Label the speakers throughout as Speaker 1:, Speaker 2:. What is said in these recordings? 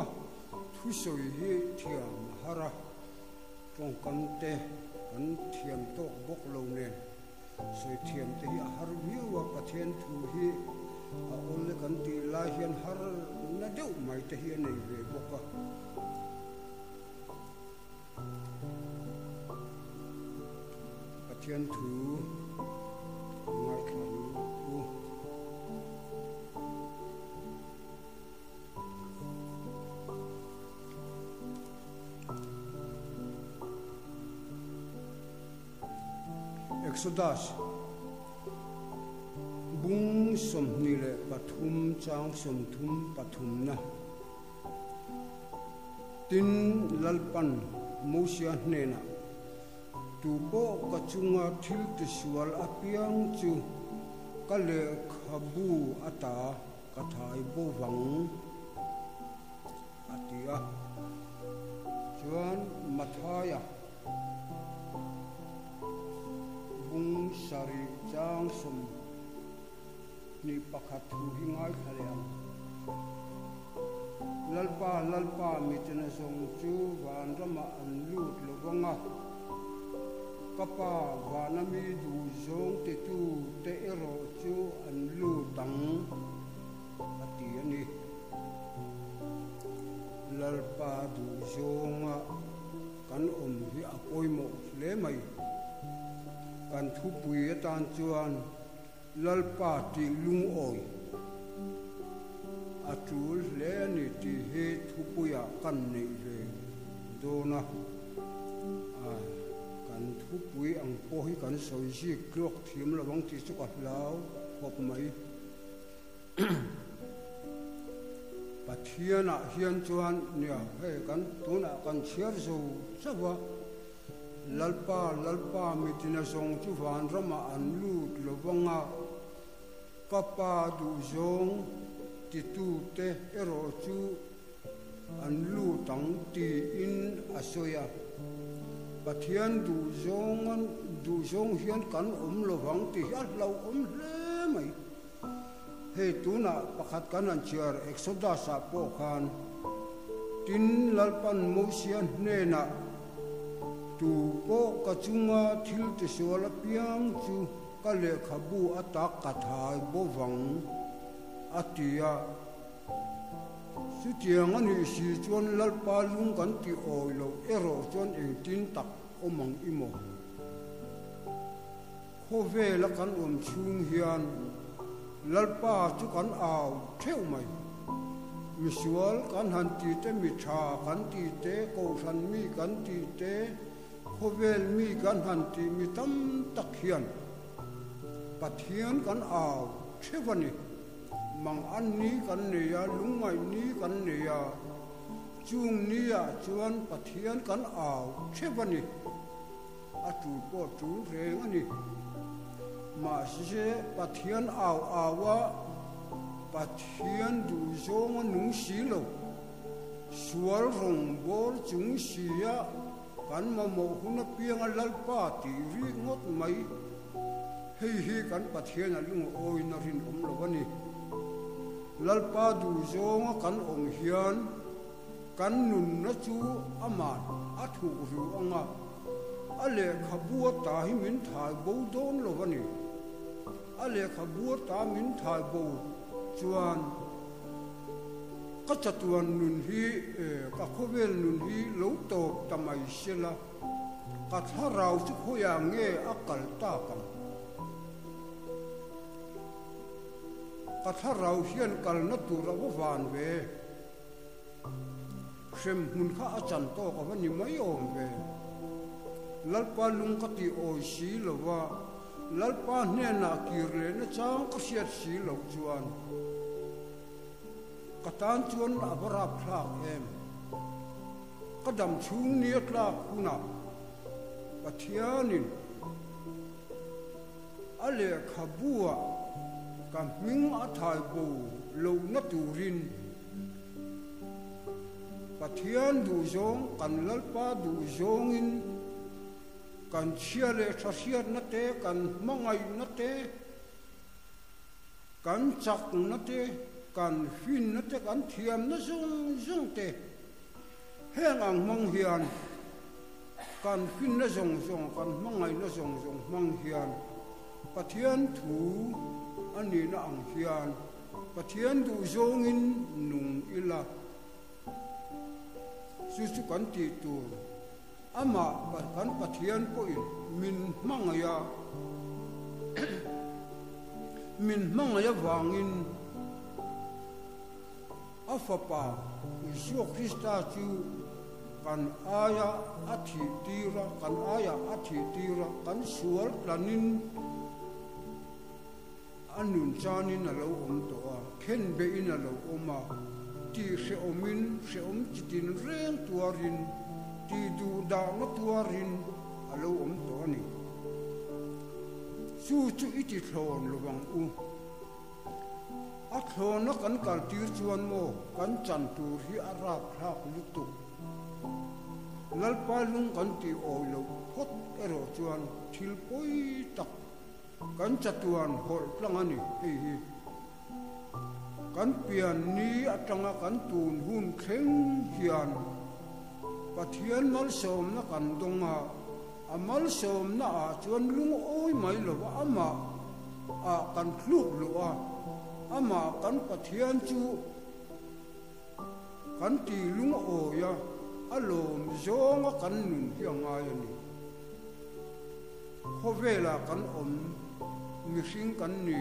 Speaker 1: a, thusawi hi thiam a har a, tawngkam te kan thiam tawk bawk lo nen sawi thiam te hi a har viau a, Pathian thu hi a awl e kan tih lai hian har na deuh mai te hi a nei ve bawk a. Pathian thu ngaithla ang u. Exodus bung 23 chang 33na. Tin, Lalpan Mosia hnenah, Tupawh ka chunga thil tisual apiang chu ka lehkhabu ata ka thai bo vang, a ti a. Chuan Mathaia bung sarih chang 21 thu hi ngaithla leh ang. Lalpa, Lalpa, mitin a zawng chu van ramah an lut lo vang a, ka Pa vana mi duh zawng titu te erawh chu an lut ang, a ti a ni. Lalpa duh zawnga kan awm hi a pawimawh hle mai. Kan thupui atan chuan Lalpa tih lungawi a tul hle a ni tih hi thupuiah kan neih ve dawn a. Kan thupui ang pawh hi kan sawi zik tluak thiam lo ang tih chu ka hlau khawp mai. Pathianah hian chuan nia hei kan tunah kan chhiar zo chauh a. Lalpa, Lalpa, mitina zawng chu vanramah an lut lo vang a, ka Pa duhzawng titute erawh chu an lut ang tiin a sawi a. Pathian duhzawng hian kan awm lo vang tih hi a hlauhawm hle mai. Hei tunah pakhat kan han chhiar Exodus-ah pawh khan tin Lalpan Mosia hnenah Tu pawh ka chunga thil tisual apiang chu ka lehkhabu ata ka thai bo vang a ti a. Chutiang a nih si chuan Lalpa lung kan ti awi loh erawh chuan engtin tak awm ang i maw? Khawvela kan awm chhung hian Lalpa chu kan au theuh mai. Misual kan han ti te, mi tha kan ti te, kohhran mi kan ti te, khawvel mi kan han ti mi tam tak hian Pathian kan au theuh a ni. Mang an ni kan nei a, lungngaih ni kan nei a, chung ni ah chuan Pathian kan au theuh a ni. A tul pawh tul reng a ni. Mahse, Pathian au au a, Pathian duhzawng a nung si lo. Sual rawngbâwl chung sia kan mamawh hun apianga Lalpa tih rik ngawt mai. Hei hi kan Pathian a lungawiin a rinawm lo a ni. Lalpa duhzawnga kan awm hian Kan nunna chu aman a thuk ru ang a, a lehkhabu ata hi min thai bo dawn lo a ni. A lehkhabu ata min thai bo chuan ka chatuan nun hi, ka khawvel nun hi lo tawp ta mai sela, ka thlarau chu khawiah nge a kal tak ang? Ka thlarau hian kalna tur a va van ve. Hrem hmun kha a chan tawk a va ni mai awm ve. Lalpa lung ka tih awi si lo va, Lalpa hnenah kir lehna chang ka hriat si loh chuan ka tan chuan a va rap thlak em. Ka dam chhung nia tlak hunah Pathianin a lehkhabuah ka hming a thai bo lohna turin Pathian duhzawng, kan Lalpa duhzawngin kan chhia leh tha hriatna te, kan hmangaihna te, kan chakna te, Kan finna te kan thiamna zawng zawng te heng ang hmang hian kan finna zawng zawng kan hmangaihna zawng zawng hmang hian Pathian thu a nihna ang hian Pathian duh zawngin nung ila chu chu kan tih tur amah kan Pathian pawhin min hmangaih a, min hmangaih avangin a Fapa Isua Krista chu kan aia a thih tir a, kan aia a thih tir a, kan sual tlanin a nun chanin a lo awm tawh a, khenbehin a lo awm a, tih hrehawmin hrehawm chitin reng tuarin, tih duh dahna tuarin a lo awm tawh a ni. Chu chu i ti thlawn lo ang u. A thlawna kan kaltir chuan maw kan chan tur hi a rapthlak lutuk. Lalpa lung kan tih awi loh phawt erawh chuan thil pawi tak Kan chatuan hawlh tlang a ni hei hi. Kan pian ni atanga kan tun hun thleng hian Pathian malsawmna kan dawng a, a malsawmna ah chuan lungawi mai lo va amah ah kan thluk luh a, amah kan Pathian chu kan ti lungawi a, a lawm zawnga kan nun hi a ngai a ni. Khawvelah kan awm, mihring kan ni.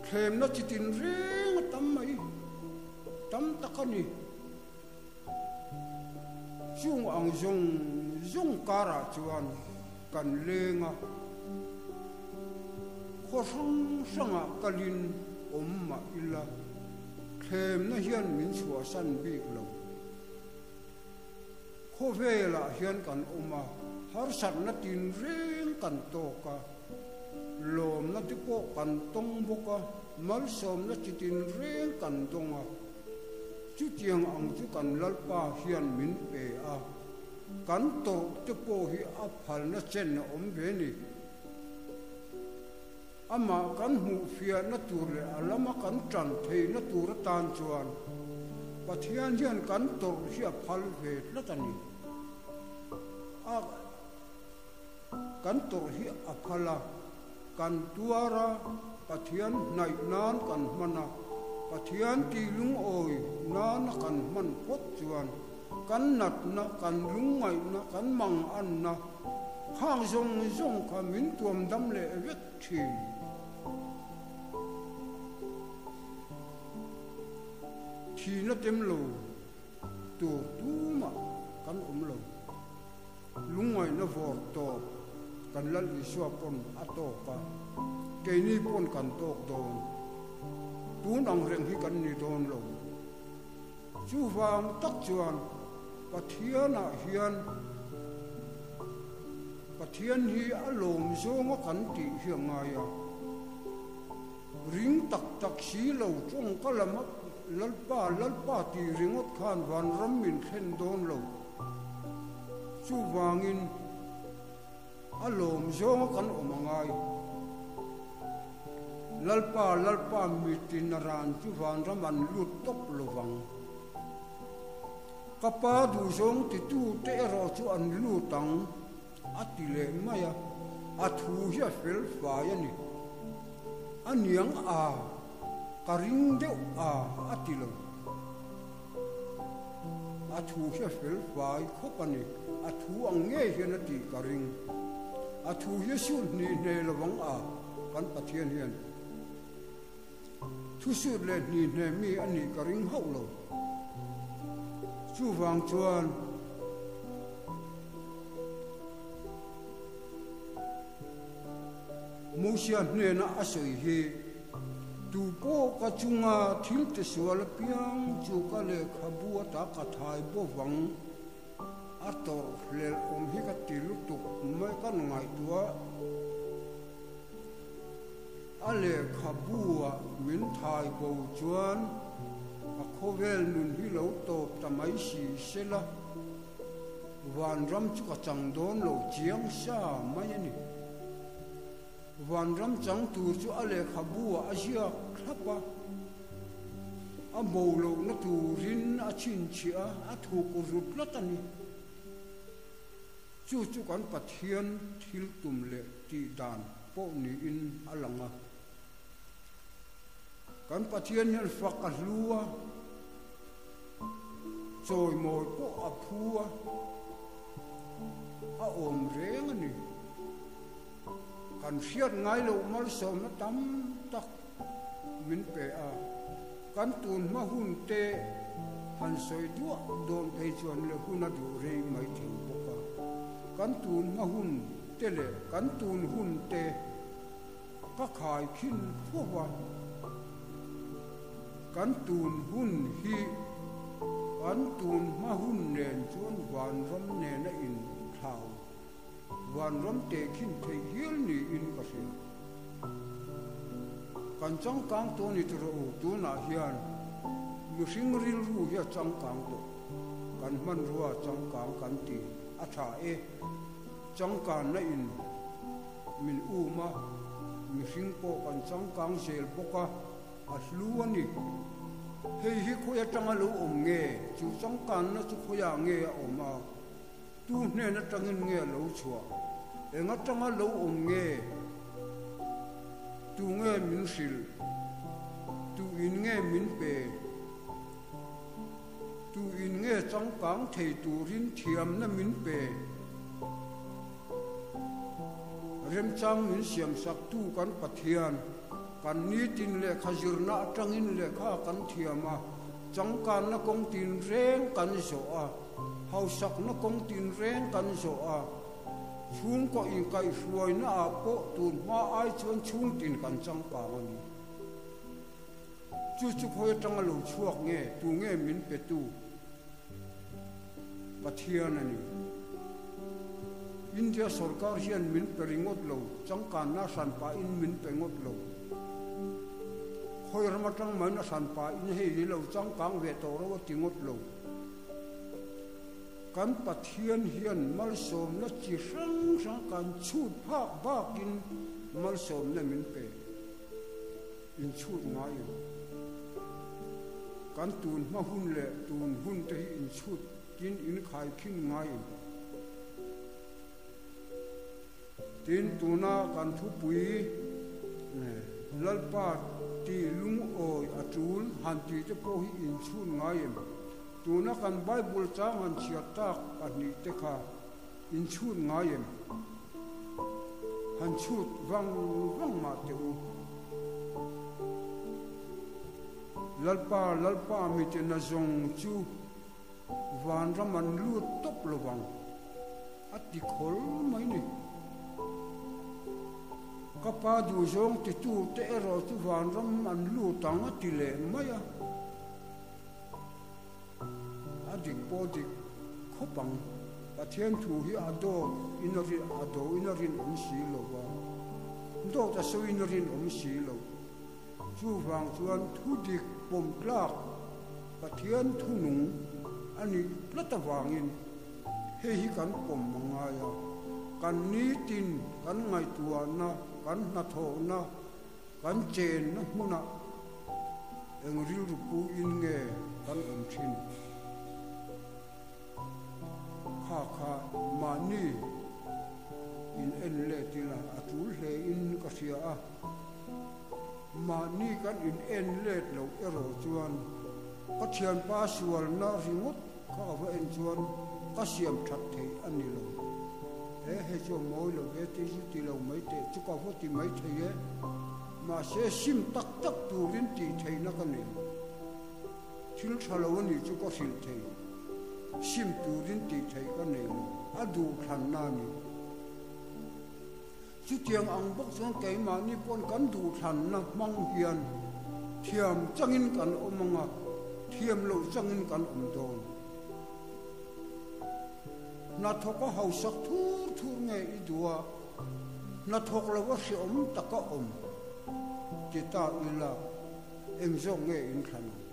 Speaker 1: Thlemna chi tin reng a tam mai, tam tak a ni. Chung ang zawng zawng karah chuan kan leng a, khaw hrang hrangah kalin awm mah ila, thlemna hian min chhuahsan bik lo. Khawvelah hian kan awm a, harsatna tinreng kan tawk a, lawmna te pawh kan tawng bawk a, malsawmna chi tinreng kan dawng a. Chutiang ang chu kan Lalpa hian min pe a, kan tawrh te pawh hi a phalna chen a awm ve ni. Amah kan hmuh fiahna tur leh a lama kan tan theihna tur atan chuan Pathian hian kan tawrh hi a phal ve tlat a ni. A kan tawrh hi a phal a, kan tuar a, Pathian hnaih nan kan hman a, Pathian tih lungawi nana kan hman phawt chuan kan natna, kan lungngaihna, kan manganna, Khang zawng zawng kha min tuam dam leh vek thin. Thihna tem lo tur tumah kan awm lo. Lungngaihna vawr tawp kan Lal Isua pawn a tawk a, keini pawn kan tawk dawn. Tun ang reng hi kan ni dawn lo. Chuvang tak chuan Pathianah hian Pathian hi a lawm zawnga kan tih hi a ngai a. Ring tak tak si lo tawngka lama Lalpa, Lalpa tih ringawt khan vanram min thlen dawn lo. Chuvangin a lawm zawnga kan awm a ngai. Lalpa, Lalpa mitin a ran chu vanram an lut tawp lo vang. Ka pa duhzawng titute erawh chu an lut ang, a ti leh mai a. A thu hi a fel fai a ni. A niang a, ka ring deuh a, a ti lo. A thu hi a fel fai khawp a ni. A thu ang ngei hian a tih ka ring. A thu hi a sut hnih hne lo ang a, kan Pathian hian thu sut leh hnih hne mi a nih ka ring hauh lo. Chuvang chuan Mosia hnena a sawi hi, Tu pawh ka chunga thil ti sual apiang chu ka lehkhabu ata ka thai bawvang a tawrh hlelh awm hi ka ti lutuk mai ka ngaihtuah. A lehkhabu ah min thai bo chuan a khawvel nun hi lo tawp ta mai si sela vanram chu ka chang dawn lo chiang sa mai a ni. Vanram chang tur chu a lehkhabu ah a ziak thlap a. A bo lohna turin a chhinchhiah a, a thuk ru tlat a ni. Chu chu kan Pathian thil tum leh tih dan pawh niin a lang a. Kan Pathian hian fak a hlu a, chawimawi pawh a phu a, a awm reng a ni. Kan hriat ngai loh malsawmna tam tak min pe a, kan tun hma hun te han sawi duah dawn phei chuan leh hun a duh rei mai thei bawk a. Kan tun hma hun te leh kan tun hun te ka khai khin fo va. Kan tun hun hi kan tun hma hun nen chuan vanram nena inthlau. Vanram tehkhin theih hial niin ka hria. Kan changkang tawh ni tawh rawh u, tunah hian mihring rilru hi a changkang tawh. Kan hmanrua changkang kan ti a tha e. Changkanna in min um a, mihring pawh kan changkang zel bawk a, a hlu a ni. Hei hi khawi atanga lo awm nge? Chu changkanna chu khawiah nge a awm a? Tu hnen atangin nge a lo chhuah? Eng atanga lo awm nge? Tu nge min hrilh? Tu in nge min pe? Tu in nge changkang thei turin thiamna min pe? Remchang min siamsak tu kan Pathian, kan nitin lehkha zirna atangin lehkha kan thiam a, changkanna kawng tinreng kan zawh a. Hausakna kawng tinreng kan zawh a, chhungkaw inkaihhruaina ah pawh tun hma ai chuan chhungtin kan changkang a ni. Chu chu khawi atanga lo chhuak nge, tu nge min petu? Pathian a ni. India sorkar hian min pe ringawt lo, changkanna hran pahin min pe ngawt lo. Khawi ram atang maina hran pahin hei hi lo changkang ve tawh ro a ti ngawt lo. Kan Pathian hian malsawmna chi hrang hrang kan chhut phak bakin malsawmna min pe. Inchhut ngai em? Kan tun hma hun leh tun hun te hi inchhut tin inkhaikhin ngai em? Tin, tuna kan thupui Lalpa tih lungawi a tul han tih te pawh hi inchhun ngai em? Tuna kan Bible chang han chhiar tak pahnihte kha inchhut ngai em? Han chhut vang vang mah teh u. Lalpa, Lalpa mite nazawng chu vanram an lut tawp lo vang, a ti khawl mai ni. Ka pa duhzawng titute erawh chu vanram an lut ang a ti leh mai a. A dik pawh dik khawp ang. Pathian thu hi a dawt in a rin a do in a rinawm si lo va, dawt a sawi in a rinawm si lo. Chuvang chuan thu dik pawm tlak Pathian thu nung a nih tlat avangin hei hi kan pawm a ngai a. Kan nitin kan ngaihtuahna, kan hnathawhna, Kan chenna hmunah eng rilru pu in nge kan awm thin? Kha kha mahni in en let ila a tul hle in ka hria a, mahni kan in en let loh erawh chuan ka thianpa sualna ringawt kha ka va en chuan ka siam that thei a ni lo. He hei chu a mawi lo ve tih chu ti lo mai teh chu ka va ti mai thei e. Mahse sim tak tak turin tih theihna ka nei lo. Thil tha lo a nih chu ka hrilh thei. Sim turin tih theih ka nei lo. A duhthlanna a ni. Chutiang ang bawk chuan keimahni pawn kan duhthlanna hmang hian thiam changin kan awm ang a, thiam loh changin kan awm dawn. Hnathawk a hausak thur thur nge i duh a, hnathawk lo a hreawm taka awm ti ta ila eng zawk nge in thlan ang?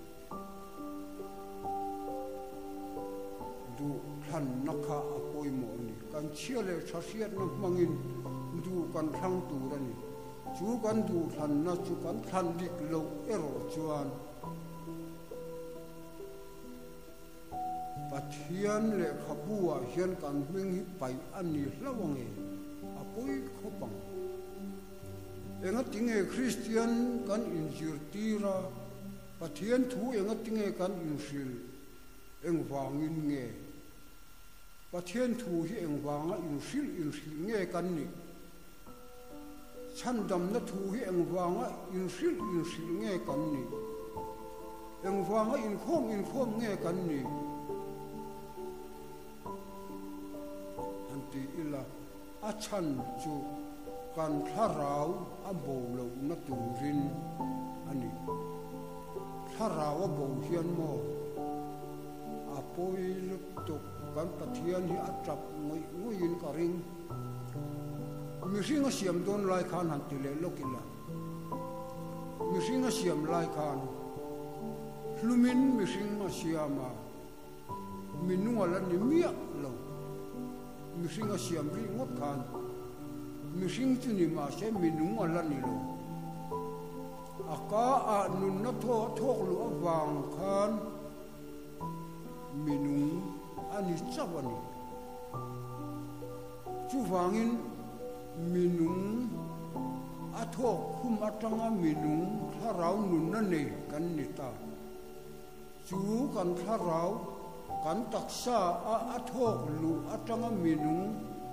Speaker 1: Duh thlanna kha a pawimawh a ni. Kan chhia leh tha hriatna hmangin duh kan thlang tur a ni. Chu kan duh thlanna chu kan thlan dik loh erawh chuan. Pathian lehkhabu ah hian kan hming hi paih a ni hlauh ang e, a pawi khawp ang. Engatinge Kristian kan inzirtir a, Pathian thu engatinge kan inhrilh, engvangin nge? Pathian thu hi engvanga inhrilh inhrilh nge kan nih? Chhandamna thu hi engvanga inhrilh inhrilh nge kan nih? Engvanga inkhawm inkhawm nge kan nih? Han ti ila, a chhan chu kan thlarau a bo lohna turin a ni. Thlarau a bo hian maw? A pawi lutuk, kan Pathian hi a tap ngawih ngawihin ka ring. Mihring a siam dawn lai khan han ti leh lawk ila, mihring a siam lai khan hlumin mihring a siam a, mi nunga la ni miah lo. Mihring a siam rih ngawt khan mihring chu ni mah se mi nung a la ni lo. A ka ah nunna thaw a thawk luh avang khan mi nung a ni chauh a ni. Chuvangin mi nung a thawk khum atanga mi nung thlarau nunna nei kan ni ta. Chu kan thlarau kan taksa a a thawk luh atanga mi nung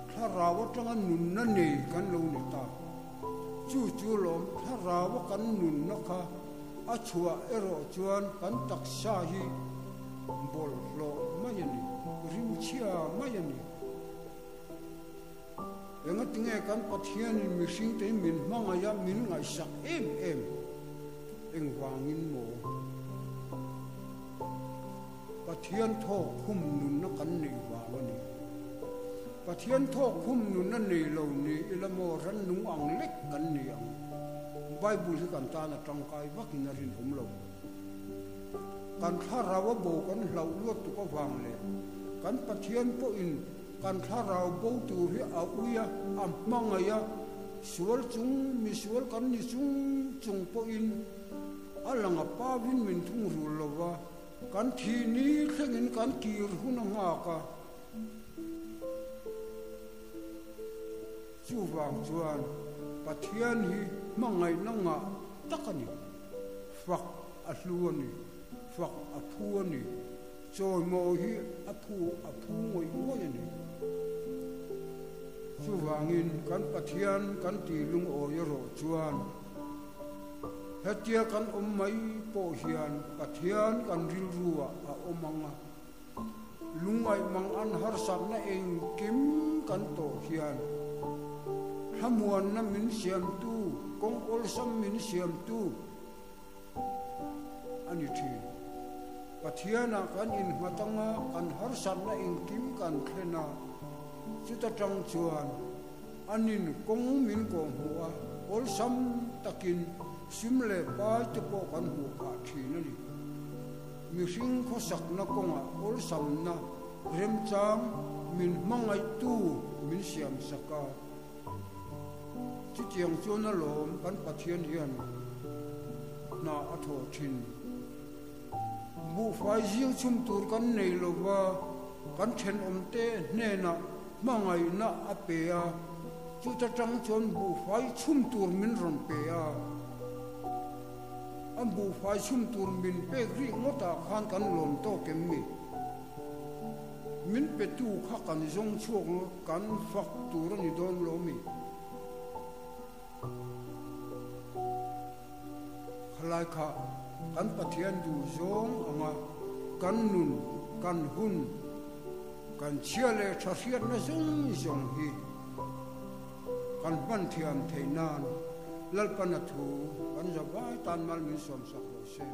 Speaker 1: thlarau atanga nunna nei kan lo ni ta. Chu chu lawm thlarau a kan nunna kha a chhuah erawh chuan kan taksa hi bawlhhlawh mai a ni, rimchhia mai a ni. Engatinge kan Pathianin mihringte hi min hmangaih a, min ngaihsak em em? Engvangin maw? Pathian thawk khum nunna kan neih vang a ni. Pathian thawk khum nunna nei lo ni ila maw rannung ang lek kan ni ang. Bible hi kan tan a tangkai vakin a rinawm lo. Kan thlarau a bo kan hlauh luat tuk avang leh kan Pathian pawhin kan thlarau bo tur hi a ui a, a hmangaih a, sual chung misual kan ni chung chung pawhin a lang a pavin min thung rul lo va, kan thih ni thlengin kan kir hun a nghak a. Chuvang chuan Pathian hi hmangaihna ngah tak a ni. Fak a hlu a ni, fak a phu a ni, chawimawi hi a phu a phu ngawih ngawih a ni. Chuvangin kan Pathian kan tih lungawi erawh chuan hetia kan awm mai pawh hian Pathian kan rilruah a awm ang a, Lungngaih mang an harsatna engkim kan tawh hian thlamuanna min siamtu, kawng awlsam min siamtu a ni thin. Pathianah kan innghat anga kan harsatna engkim kan thlen a, chuta tang chuan anin kawng min kawhhmuh a, awlsam takin sum leh pai te pawh kan hmuh phah thin a ni. Mihring khawsakna kawngah awlsamna remchang min hmangaihtu min siamsak a. Chutiang chuan alawm kan Pathian hian hna a thawh thin. Buhfai zing chhum tur kan nei lova, kan thenawmte hnenah hmangaihna a pe a, chuta tang chuan buhfai chhum tur min rawn pe a. A buhfai chhum tur min pek rih ngawtah khan kan lawm tawk em ni? Min petu kha kan zawng chhuak ang a, kan fak tur a ni dawn lo mi? Khalai kha kan Pathian duh zawng anga kan nun, kan hun, kan chhia leh tha hriatna zawng zawng hi kan hman thiam theih nan Lalpana thu kan zavai tan mal min sawmsak rawh se.